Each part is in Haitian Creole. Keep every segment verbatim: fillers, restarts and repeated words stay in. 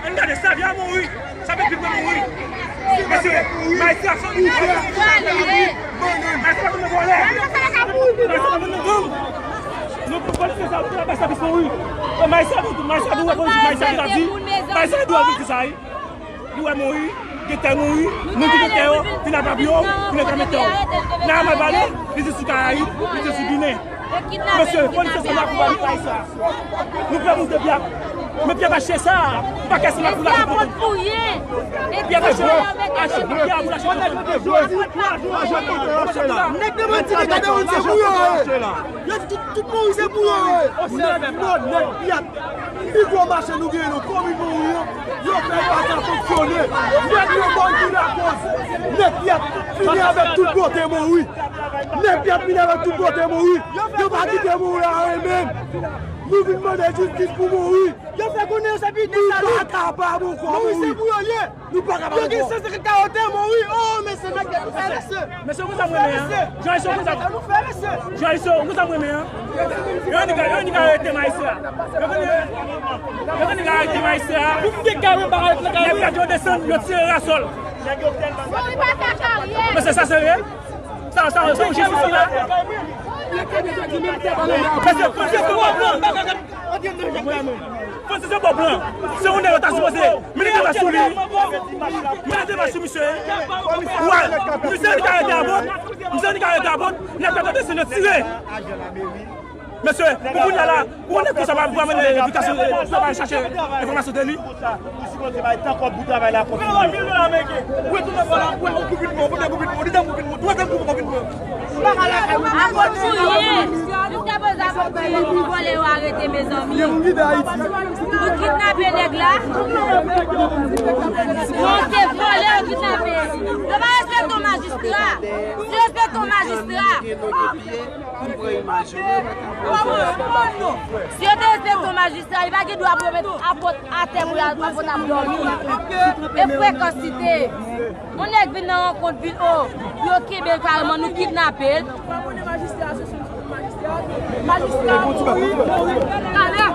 Ann gade sa, li a mouri. Sa fè pil mwen mouri. Mesye, majistra sa nou fè. Majistra nou vòlè. Majistra nou gang. Nou pou polisye sa, nou pa sa pis mouri. Majistra nou, majistra nou wè polisye, majistra nou ta di. Majistra nou wè polisye sa, wi. Li wè mouri, gen tè mouri, moun ki gen tè yo, vin ap rapi yo, vin ap rapi tè yo. Nan mal pale, li di sou Karayib, li di sou Ginen. Mesye, polisye sa n ap pran pa sa. Nou pran moun de Pyat. Men Pyat mache sa. Pa kè se la pou la pou pou. Pyat mache. Ache, Pyat pou la ache. Nèg de manti, nèg de manti, se pou yo, eh. Yo di tout, tout Moyiz se pou yo, eh. Nèg, non, nèg Pyat. Pi gwo mache nou genyen nan komin Monwi an, yo fè l pa ka fonksyone. Nèg yo bò ki lakoz. Nèg Pyat fini avèk tout bote Monwi. Nèg Pyat fini avèk tout bote Monwi. Yo pa kite Monwi a anyen menm. Nou vin mande jistis pou Monwi. Yo fè konnen yo se pi de sa. Nou pa kapab ankò Monwi. Nou pa kapab ankò. Yo gen san senkant kawote Monwi. Oh, mesye, nèg Pyat, mesye. Mesye, ou konn sa m renmen an? Joyce, ou konn sa m... Joyce, ou konn sa m renmen an? Yo annik, yo annik arete majistra. Yo konn, yo annik arete majistra. Nèg Pyat yo desann, yo tire rasòl. Mesye, sa serye? Sa, sa, sa, sa, sa. Mesye, mesye, se bon plan. Francis se bon plan. Se yon nèg yo ta sipoze mete deba sou li. Mete deba sou misye. Misye annik arete a bòt. Misye annik arete a bòt. Nèg yo ta desann yo tire. Mesye, pou kounye a la, pou nèg konsa pa, pa mennen edikasyon, pou pa chache enfòmasyon de li. Ou sipoze bay tan kòb pou travay la kontinye. Ou retounen bò la, ou wè yon koupit mò, ou wè yon koupit mò, ou wè yon koupit mò, ou wè yon koupit mò. Apot Touye, jiskaprezan Apot Touye, nou vòlè yo arete, mezanmi. Nou kidnape nèg la. Yo te vòlè, yo kidnape. Yo pa respekte yon majistra. Si yo respekte yon majistra. Si yo te respekte yon majistra, li pa gen dwa pou yo met Apot atè pou Apot ap dòmi. E frekansite. Yon nèg vin nan rankont vin, o, yo kenbe l kareman, nou kidnape l. Majistra, majistra, majistra, majistra, majistra.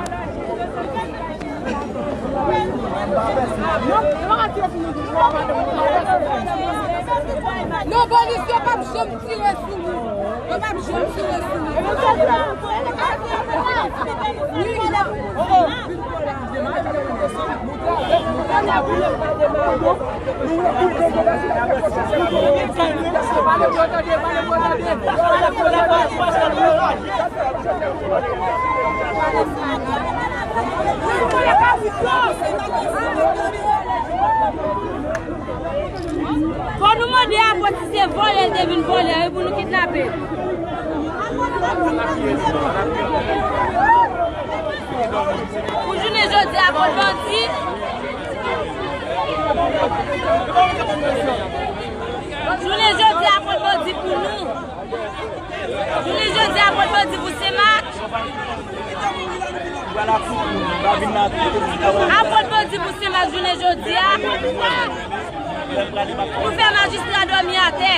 Non, polis yo p ap janm tire sou nou. Yo p ap janm tire sou nou. Fò nou mande Apot si se vòlè l te vin vòlè, wi, pou nou kidnape l. Pou jounen jodi a, Apot bandi. Jounen jodi a, Apot bandi pou nou. Jounen jodi a, Apot bandi pou Senmak. Apot bandi pou Senmak jounen jodi a. Nou fè majistra dòmi atè.